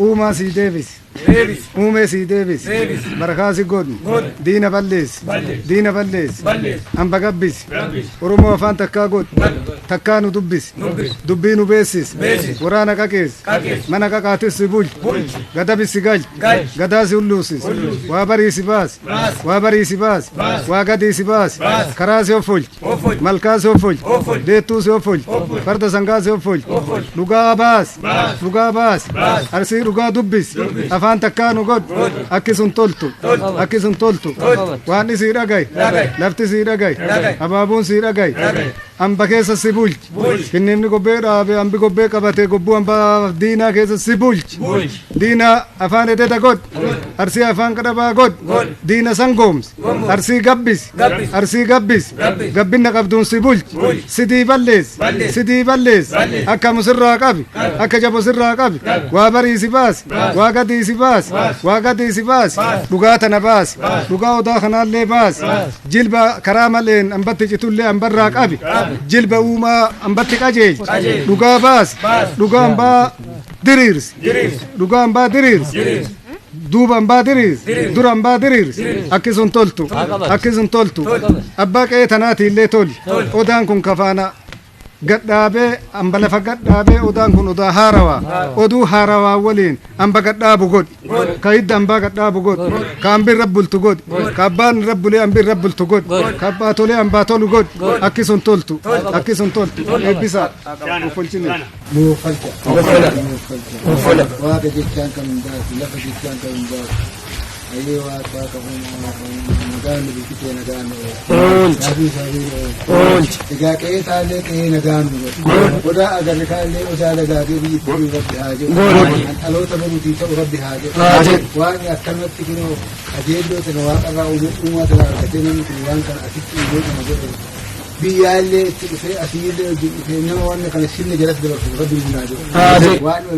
Uumaa sii deebisi. Uumee sii deebisi. Barakaa si godhu. Diina balleessi. Diina balleessi. Hamba gabbisi. Oromoo afaan takkaa godhu. Takkaa nu dubbisi. Dubbii nu beessisi. Waraana qaqeessi. Mana qaqaatis si bulchi. Gadabis si galchi. Gadaa si hulluusisi. Waa barii si baasi. Waa barii si baasi. Waa gadii si baasi. Karaa si offolchi. Malkaa si offolchi. Deettuu si offolchi. Farda sangaa si offolchi. Dhugaa baasi. Dhugaa baasi. Arsii dhugaa dubbisi. Afaan takkaa nu godhu. Akki sun toltu. Akki sun toltu. Waan isii dhagayi. Lafti sii dhagayi. Abaabuun sii dhagayi. Hamba keessa si bulchi. Finniifni gobbee dhaabe hambi gobbee qabate gobbuu hambaa diinaa keessa si bulchi. Diinaa afaan ededa godhu. Arsii afaan qadhabaa godhu. Diina sangoomsi. Arsii gabbisi. Arsii gabbisi. Gabbinna qabduun si bulchi. Sidii balleessi. Sidii balleessi. Akka musirraa qabi. Akka jabo sirraa qabi. Waa barii si baasi. Waa gadii si baasi. Waa gadii si baasi. Dhugaa tana baasi. Dhugaa odaa kanaallee baasi. Jilba karaa maleen hambatti citullee hambarraa qabi. Jilba uumaa hambatti qajeelchi. Dhugaa baasi. Dhugaa hambaa diriirsi. Dhugaa hambaa diriirsi. Duuba hambaa diriirsi. Dura hambaa diriirsi. Akki sun toltu. Akki sun toltu. Abbaa qe'ee tanaati illee toli. Odaan kun kafaana gadhaabee hamba lafa gadhaabee odaan kun odaa haarawaa oduu haarawaa waliin hamba gadhaabu godhi ka hidda hambaa gadhaabu godhi ka hambi irra bultu godhi ka abbaan irra bulee hambi irra bultu godhi ka abbaa tolee hambaa tolu godhi akki sun toltu akki sun toltu eebbisaa offolchine. Nuuf falcha. Nuuf falcha. Waaqa jechaan kan hundaati, lafa jechaan kan hundaati. Ayyee waaqa waaqa uumaa waaqa uumaa nagaan nu bulchitee nagaan nu oolchi. Saabii saabii nu oolchi. Egaa qe'ee taallee qe'ee nagaan nu godhu. Odaa agarre kaallee odaa dagaagee biyyi itti rabbi haa jedhu. Kan dhaloota boruutii ta'u rabbi haa jedhu. Waaqni akkanumatti kunoo qajeelloo tana waaqarraa uumaa tana argatee namni kun waan kana asitti uumee kana godhe. Biyyaallee itti dhufee asiillee wajjin dhufee nama waan kana sinna jalatti dabarsu rabbi nu haa jedhu. Waan